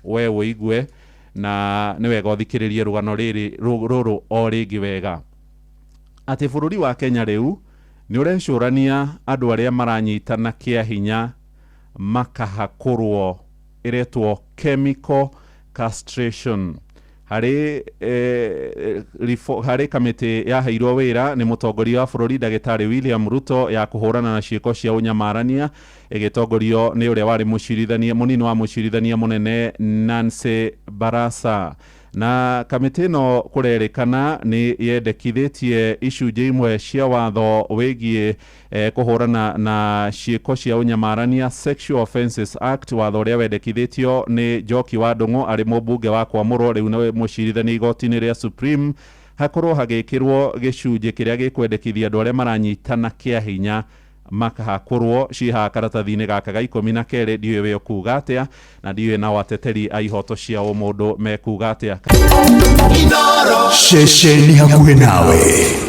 We ũigue na nĩ wega ũthikĩrĩrie rũgano rĩrĩ rũrũ o rĩngĩ wega, atĩ bũrũri wa Kenya rĩu nĩ ũrecũrania andũ arĩa maranyitana kĩa hinya makahakũrwo, ĩretwo chemical castration. Harĩ eh, harĩ kamĩtĩ yaheirwo wĩra nĩ mũtongoria wa bũrũri ndagĩtarĩ William Ruto ya kũhũrana na ciĩko cia ũnyamarania, ĩgĩtongorio nĩ ũrĩa warĩ mũcirithania mũnini wa mũcirithania mũnene Nancy Barasa. Na kamĩtĩ ĩno kũrerĩkana nĩ yendekithĩtie icunjĩ imwe cia watho wĩgiĩ kũhũrana na ciĩko cia ũnyamarania, Sexual Offences Act, watho ũrĩa wendekithĩtio nĩ Njoki wa Ndũng'ũ arĩ mũmbunge wa Kwamũrwo, rĩu nĩ mũcirithania igoti-inĩ rĩa Supreme, hakorwo hagĩkĩrwo gĩcunjĩ kĩrĩa gĩkwendekithia andũ arĩa maranyitana kĩa hinya makahakũrwo. Ciĩ haha karatathi-inĩ gaka ga 12. Ndiũĩ we ũkuga atĩa, na ndiũĩ nao ateteri a ihoto cia ũmũndũ mekuga atĩa. Ceceni hakuhĩ nawe.